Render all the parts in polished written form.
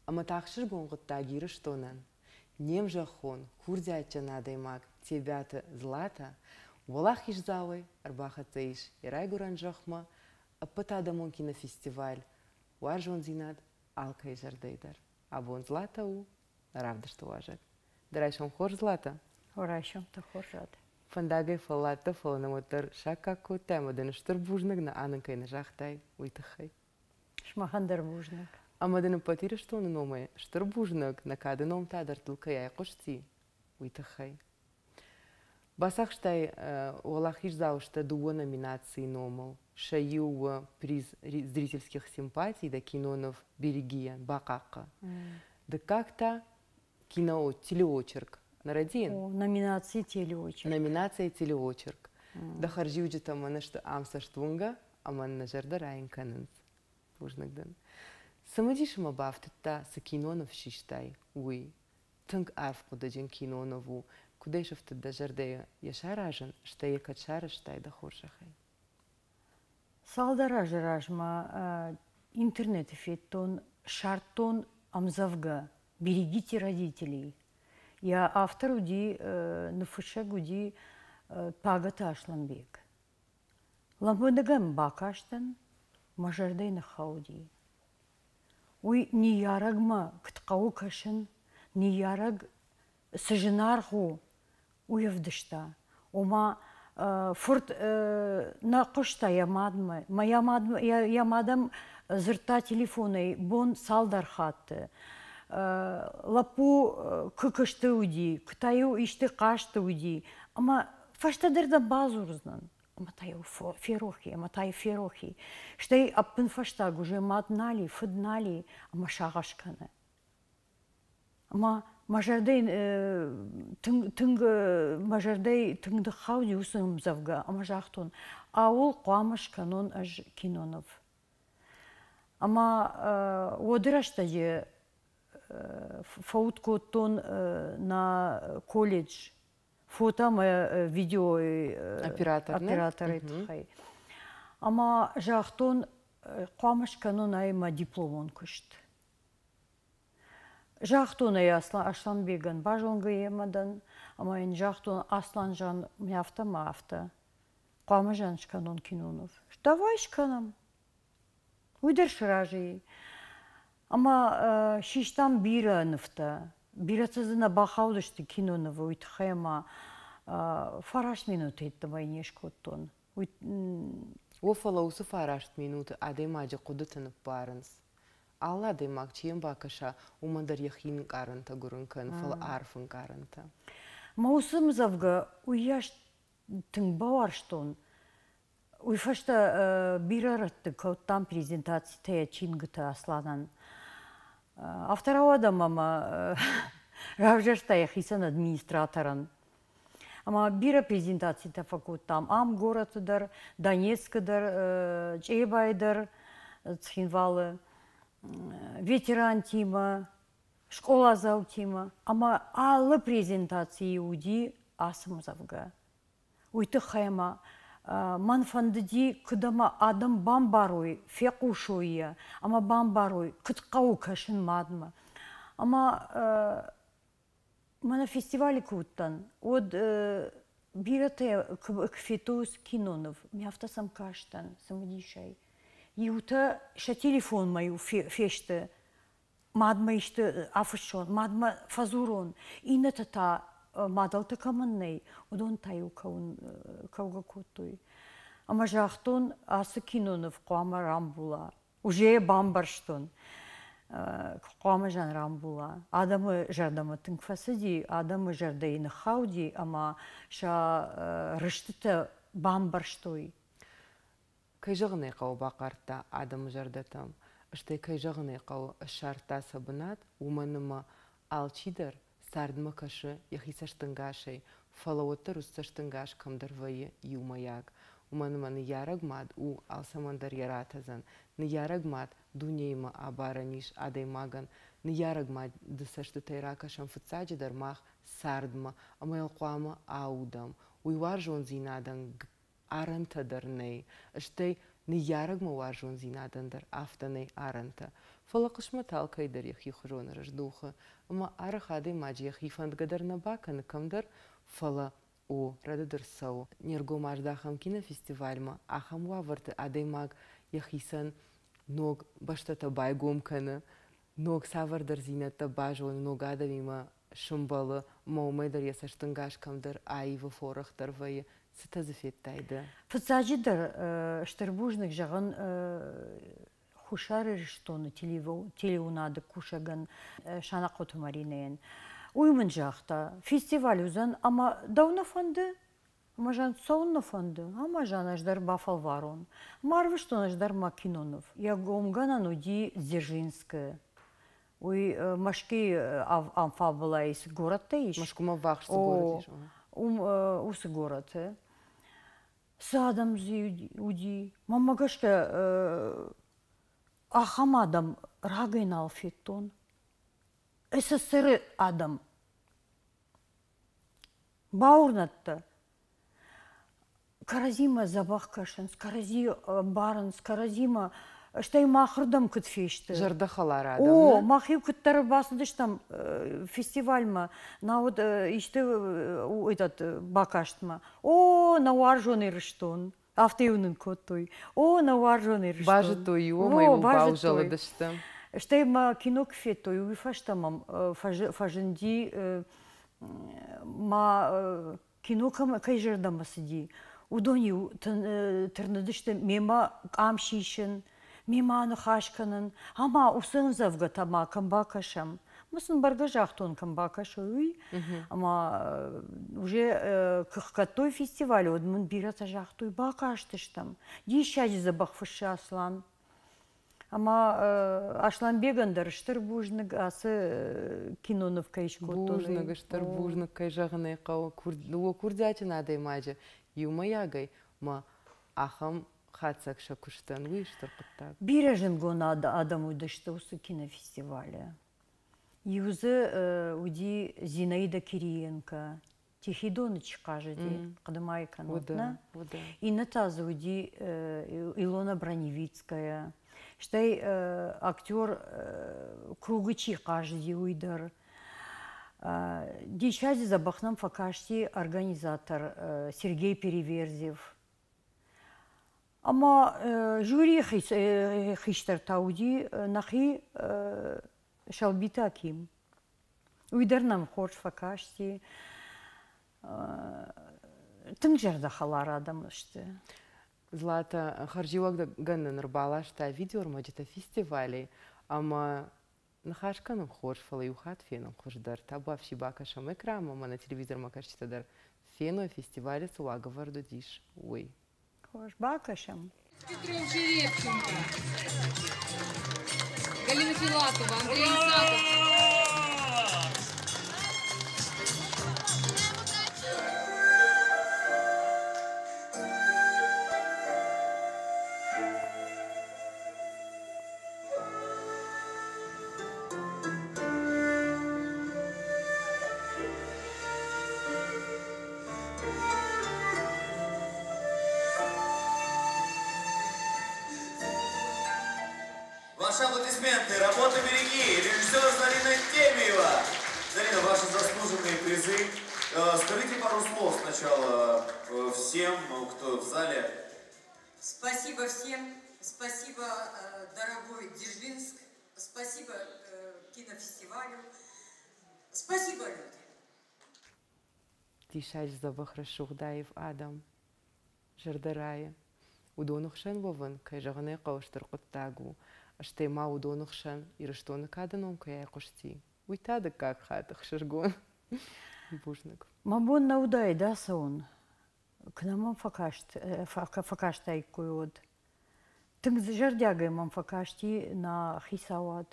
Ӕмӕ та ӕхсызгон хъуыддаг Ирыстонӕн. Не мзӕххон, курдиатджын адӕймаг Тебиаты Златӕ уӕлахиздзауӕй ӕрбахӕццӕ ис йӕ райгуырӕн зӕхмӕ ӕппӕтадӕмон кинофестиваль «Уарзондзинад алкӕй зӕрдӕйы дӕр». Абон Златӕ у нӕ равдысты уазӕг. Дӕ райсом хорз, Златӕ? Райсомтӕ хорз уӕд. Фӕндагӕй фӕлладтӕ, фӕлӕ нӕ уӕддӕр саккаг кодтай ӕмӕ дын стыр бузныг нӕ анын кӕй нӕ загътай, уый тыххӕй. Сымахӕн дӕр бузныг. Ӕмӕ дын ӕппӕт Ирыстоны номӕй стыр бузныг, нӕ кады ном та дӕрдтыл кӕй айхъуысти, уый тыххӕй. Бацахстай уӕлахиздзау сты дыууӕ номинацийы номыл. Сӕ иу у приз зрительских симпатий дӕ киноныв «Берегия» бахъахъхъӕ. Дыккаг та кино телеочерк. Нӕрӕдийын? Номинаци телеочерк. Номинация телеочерк. Дӕ хӕрзиуджытӕ мӕнӕ сты ам цӕстуынгӕ ӕмӕ нӕ зӕрдӕ райын кӕнынц. Бузныг дын. Цымыдисы мӕ бафтыдта, цы киноныв систай, уый. Тынг арфхъуыдыджын киноныв у. Куыдӕй сӕфтыд дӕ зӕрдӕйы йӕ саразын, стӕй йӕ кӕд сарӕзтай дӕ хорзӕхӕй? Цалдӕр азы размӕ интернеты федтон, ссардтон ӕмдзӕвгӕ «Берегите родителей». Йӕ автор уыди, ныффыссӕг уыди Пагӕты Аслӕнбег. Лӕмбынӕг ӕм бакастӕн, мӕ зӕрдӕ ныххауди. Уый ныййарӕгмӕ куыд хъӕуы кӕсын, ныййарӕг цы зынаргъ у, уый ӕвдыста. Ома фырт нӕ хъуыста йӕ мадмӕ, мӕ йӕ мадӕн дзырдта телефонӕй бон цалдӕр хатты. Лӕппу куы куысты уыди, куы та-иу исты хъазты уыди, ӕмӕ фӕстӕдӕр дӕм бадзурдзынӕн. Ӕмӕ та-иу ферох и, ӕмӕ та-иу ферох и. Стӕй ӕппынфӕстаг уже мад нал и, фыд нал и, ӕмӕ сагъӕс кӕны. Ӕмӕ мӕ зӕрдӕйы тынг, тынг мӕ зӕрдӕйы тынг ныххауди уыцы ӕмдзӕвгӕ ӕмӕ загътон, ауыл хъуамӕ скӕнон ӕз киноныв. Ӕмӕ уӕды рӕстӕджы фӕуд кодтон нӕ колледж фото ӕмӕ видеойы операторы тыххӕй. Ӕмӕ загътон, хъуамӕ скӕнон ӕй мӕ дипломон куыст. Загътон ӕй Аслӕнбегӕн, базонгӕ йемӕ дӕн, ӕмӕ йын загътон, Асланжан, афтӕ ма афтӕ, хъуамӕ зиан скӕнон киноныв. Давай скӕнӕм. Уый дӕр сразы и. Ӕмӕ систам бирӕ нывтӕ. Бирӕтӕ дзы нӕ бахаудысты кинонывы, уый тыххӕй ӕмӕ фараст минуты йеддӕмӕ не скодтон. Уый О, фӕлӕ уыцы фараст минуты адӕймаджы хъуыдыты ныппарынц. Алы адӕймаг, чи йӕм бакӕса, уымӕн дӕр йӕхи ӕнкъарӕнтӕ гуырын кӕны, фӕлӕ арф ӕнкъарӕнтӕ. Мӕ уыцы ӕмдзӕвгӕ уыйас тынг бауарзтон. Уый фӕстӕ бирӕ рӕтты кодтам презентацитӕ йӕ чингуыты Асланӕн. Афтӕ рауад ӕмӕ мӕ равзӕрста йӕхицӕн администраторӕн. Ӕмӕ бирӕ презентацитӕ фӕкодтам ам горӕты дӕр, Донецкы дӕр, Чъебайы дӕр, Цхинвалы ветерантимӕ, скъоладзаутимӕ. Ӕмӕ алы презентацийы уыди ацы ӕмдзӕвгӕ. Уый тыххӕй ӕмӕ мӕн фӕндыди, куыд ӕмӕ адӕм бамбарой, фехъусой йӕ ӕмӕ бамбарой, куыд хъӕуы кӕсын мадмӕ. Ӕмӕ Мӕнӕ фестивалы куы уыдтӕн, уӕд бирӕтӕ куы федтой киноныв, афтӕ сӕм кастӕн цымыдисӕй. Иутӕ сӕ телефонмӕ-иу фесты, мадмӕ исты афыссон, мадмӕ фӕдзурон, иннӕтӕ та мадӕлтӕ кӕмӕн нӕй, уыдон та-иу кӕуын кӕугӕ кодтой. Ӕмӕ загътон, ацы киноныв хъуамӕ рамбула. Уже йӕ бамбӕрстон, хъуамӕ зиан рамбула. Адӕмы зӕрдӕмӕ тынг фӕцыди, адӕмы зӕрдӕйы ныххауди ӕмӕ сӕ рыстытӕ бамбӕрстой. Кӕй зӕгъын ӕй хъӕуы, бахъардта адӕмы зӕрдӕтӕм, стӕй, кӕй зӕгъын ӕй хъӕуы, ссардта сӕ бынат, уымӕн ӕмӕ алчидӕр цардмӕ кӕсы йӕхи цӕстӕнгасӕй, фӕлӕ уӕддӕр уыцы цӕстӕнгас кӕмдӕр вӕййы иумӕйаг. Уымӕн ӕмӕ ныййарӕг мад у алцӕмӕн дӕр йӕ ратӕдзӕн. Ныййарӕг мад дунеимӕ абарӕн ис адӕймагӕн. Ныййарӕг мады цӕстытӕй ракӕсӕм фыццаджыдӕр мах цардмӕ ӕмӕ йыл хъуамӕ аудӕм. Уый уарзондзинадӕн арӕнтӕ дӕр нӕй, стӕй ныййарӕгмӕ уарзондзинадӕн дӕр афтӕ нӕй арӕнтӕ. Фӕлӕ хъысмӕт алкӕй дӕр йӕхи хуызон ӕрыздухы, ӕмӕ арӕх адӕймаджы йӕхи фӕндгӕ дӕр нӕ бакӕны кӕмдӕр, фӕлӕ, о, рӕдыд ӕрцӕуы. Не ргом аздахӕм кинофестивальмӕ, ахӕм уавӕрты адӕймаг йӕхицӕн ног бӕстӕтӕ байгом кӕны, ног цавӕрдӕрдзинӕдтӕ базоны, ног адӕмимӕ сымбӕлы, ӕмӕ уымӕй дӕр йӕ цӕстӕнгас кӕмдӕр аивы, фӕуӕрӕхдӕр вӕййы. Цытӕ дзы федтай ды? Фыццаджыдӕр стыр бузныг зӕгъын Хуссар Ирыстоны телеуынады кусӕгӕн Санахъоты Маринӕйӕн. Уый мын загъта, фестиваль уыдзӕн ӕмӕ дӕу нӕ фӕнды? Ӕмӕ зӕгъын, цӕуын нӕ фӕнды, ӕмӕ зӕгъын, ӕз дӕр бафӕлварон. Ӕмӕ арвыстон ӕз дӕр мӕ киноныв. Йӕ гомгӕнӕн уыди Дзержинскы. Уый Мӕскуыйы амфамбылайы цы горӕттӕ ис. Мӕскуымӕ ввахс цы горӕт ис. Уым уыцы горӕты. Цы адӕм дзы уыди, мӕнмӕ гӕсгӕ, ахӕм адӕм рагӕй нал федтон. СССР-ы адӕм бауырнӕд дӕ, кӕрӕдзимӕ дзӕбӕх кӕсынц, кӕрӕдзи ӕмбарынц, кӕрӕдзимӕ стӕй махырдӕм куыд фесты. Зӕрдӕхӕлар адӕм. О, мах-иу куыддӕр бацыдыстӕм фестивальмӕ, науӕд исты этот бакастмӕ. О, нӕ уарзон Ирыстон! Афтӕ-иу нын кодтой. О, нӕ уарзон Ирыстон! Базыдтой-иу ӕмӕ-иу баузӕлыдысты. Стӕй мӕ кино куы федтой, уый фӕстӕ мӕм фӕзынди ма кино кӕй зӕрдӕмӕ цыди, уыдон-иу тырныдысты мемӕ къам сисын, мемӕ аныхас кӕнын, ӕмӕ уыцы ӕмдзӕвгӕтӕ ма кӕм бакӕсӕм. Ӕмӕ сын бӕргӕ загътон, кӕм бакӕсой, уый. Ӕмӕ уже куы хгӕдтой фестиваль, уӕд мын бирӕтӕ загътой, бакастыстӕм. Диссаджы дзӕбӕх фыссы Аслан. Ӕмӕ Асланбегӕн дӕр стыр бузныг ацы киноныв кӕй скодтой. Бузныг, стыр бузныг, кӕй зӕгъын ӕй хъӕуы, дыууӕ курдиатджын адӕймаджы иумӕйагӕй ма ахӕм хатдзӕг сӕ куыстӕн, уый стыр хъуыддаг. Бирӕ зындгонд адӕм уыдысты уыцы кинофестивалы. Иу дзы уыди Зинаида Кириенко, Тихидоны чи хъазыди, хъуыды ма йӕ кӕнут, нӕ? Иннӕ та дзы уыди Илона Броневицкая, стӕй актер Кругы чи хъазыди, уый дӕр. Диссаджы дзӕбӕх нӕм фӕкасти организатор Сергей Переверзев. Ӕмӕ жюрийы хистӕр та уыди нӕхи Сӕлбиты Аким. Уый дӕр нӕм хорз фӕкасти. Тынг зӕрдӕхӕлар адӕм сты. Злата, хӕрзиуӕггӕн нын ӕрбаласта видеоӕрмӕджытӕ фестивалӕй ӕмӕ ныхас кӕнын хорз, фӕлӕ иу хатт фенын хуыздӕр. Табуафси бакӕсӕм экранмӕ, мӕнӕ телевизормӕ кӕсджытӕ дӕр феной, фестивалы цы уагӕвӕрд уыдис, уый. Хорз, бакӕсӕм. Петров Жеребченко, Галина Филатова, Андрей Исаков. Ваши аплодисменты. Работа «Береги». Режиссер Зарина Темиева. Зарина, ваши заслуженные призы. Скажите пару слов сначала всем, кто в зале. Спасибо всем. Спасибо, дорогой Дзержинск. Спасибо кинофестивалю. Спасибо, люди. Диссаджы дзӕбӕх рӕсугъд аив адӕм, зӕрдӕрайы. Уыдоны хсӕн уӕвын, кӕй зӕгъын ӕй хъӕуы, стыр хъуыддаг у. Стӕй ма уыдоны хсӕн Ирыстоны кады ном кӕй айхъуысти, уый та дыккаг хатт ӕхсызгон. Бузныг. Мӕ бон нӕ уыдаид ацӕуын, куы нӕ мӕм фӕкастаиккой, уӕд. Тынг зӕрдиагӕй мӕм фӕкасти нӕ хицауад.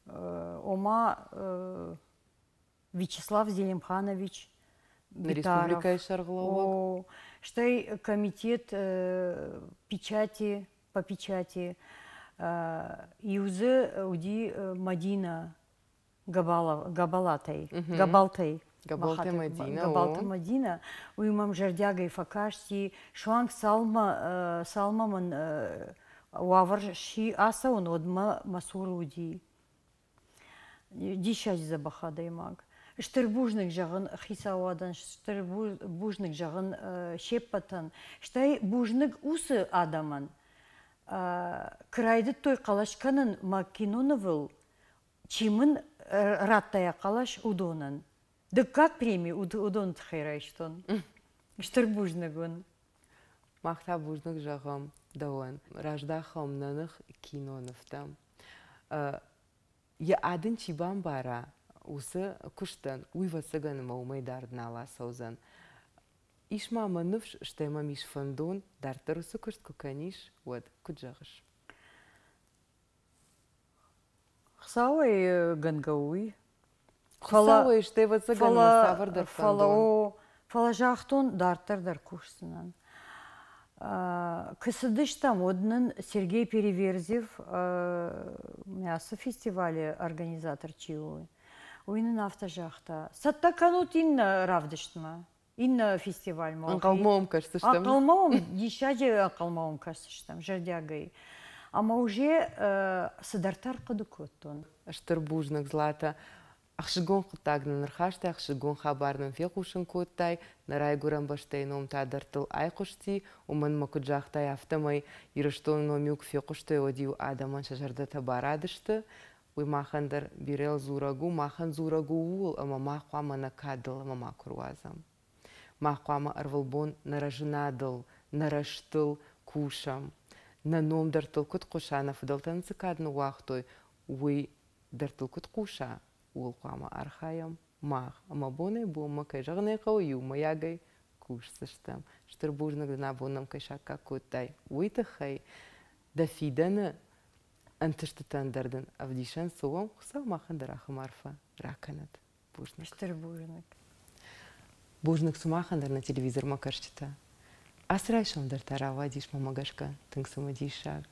Ома Вячеслав Зелимханович Битаров. Республикӕйы сӕргълӕууӕг. Стӕй комитет печати, по печати. Иу дзы уыди Мадина Габалатӕй, Габалтӕй. Габалты Мадина. Габалты Мадина. Уый мӕм зӕрдиагӕй фӕкасти. Суанг цалмӕ, цалмӕ мын Уавӕр сси ацӕуын, уӕдмӕ мӕ цуры уыди. Диссаджы дзӕбӕх адӕймаг. Стыр бузныг зӕгъын хицауадӕн, стыр бузныг зӕгъын се ппӕтӕн, стӕй бузныг уыцы адӕмӕн, куы райдыдтой хъӕлӕс кӕнын мӕ кинонывыл, чи мын радта йӕ хъӕлӕс, уыдонӕн. Дыккаг преми уыдоны тыххӕй райстон. Стыр бузныг уын. Мах та бузныг зӕгъӕм дӕуӕн. Раздахӕм нӕ ных кинонывтӕм. Йӕ ад ын чи бамбара, уыцы куыстӕн, уый ӕвӕццӕгӕн ӕмӕ уымӕй дард нал ацӕудзӕн. Ис ма мӕ ныфс, стӕй мӕм ис фӕндон, дарддӕр уыцы куыст куы кӕнис, уӕд куыд зӕгъыс? Хуыцауӕй гӕнгӕ у уый. Хуыцауӕй, стӕй ӕвӕццӕгӕн ма цавӕрдӕр фӕндон. Фӕлӕ загътон, дарддӕр дӕр кусдзынӕн. Куы цыдыстӕм, уӕд нын Сергей Переверзев, ацы фестивалы организатор чи у, уый нын афтӕ загъта: цӕттӕ кӕнут иннӕ равдыстмӕ, иннӕ фестивальмӕ. Ӕнхъӕлмӕ уӕм кӕсдзыстӕм. Ӕнхъӕлмӕ уӕм, диссаджы ӕнхъӕлмӕ уӕм кӕсдзыстӕм, зӕрдиагӕй. Ӕмӕ уже цыдӕртӕ ӕрхъуыды кодтон. Стыр бузныг, Злата. Ӕхсызгон хъуыддаг нын ӕрхастай, ӕхсызгон хабар нын фехъусын кодтай, нӕ райгуырӕн бӕстӕйы ном та дӕрдтыл айхъуысти, уымӕн ӕмӕ куыд загътай, афтӕмӕй Ирыстоны ном-иу куы фехъуыстой, уӕд-иу адӕмӕн сӕ зӕрдӕтӕ барадысты. Уый махӕн дӕр бирӕ дзурӕг у, махӕн дзурӕг у ууыл, ӕмӕ мах хъуамӕ нӕ кадыл ӕмӕ макуы руадзӕм. Мах хъуамӕ ӕрвылбон нӕ рӕзынадыл, нӕ рӕзтыл кусӕм. Нӕ ном дӕрдтыл куыд хъуыса, нӕ фыдӕлтӕн цы кад ныууагътой, уый дӕрдтыл куыд хъуса, ууыл хъуамӕ архайӕм мах. Ӕмӕ бонӕй-бонмӕ, кӕй зӕгъын ӕй хъӕуы, иумӕйагӕй кусдзыстӕм. Стыр бузныг дын абон нӕм кӕй саккаг кодтай, уый тыххӕй. Дӕ фидӕны ӕнтыстытӕн дӕр дын ӕвдисӕн цы уӕм, Хуыцау махӕн дӕр ахӕм арфӕ ракӕнӕд. Бузныг. Стыр бузныг. Бузныг сымахӕн дӕр нӕ телевизормӕ кӕсджытӕ. Ацы райсом дӕр та рауадис мӕмӕ гӕсгӕ тынг цымыдисаг,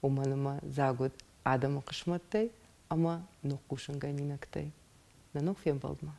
уымӕн ӕмӕ дзаг уыд адӕмы хъысмӕттӕй ӕмӕ ног хъусынгӕнинӕгтӕй. Нӕ ног фембӕлдмӕ!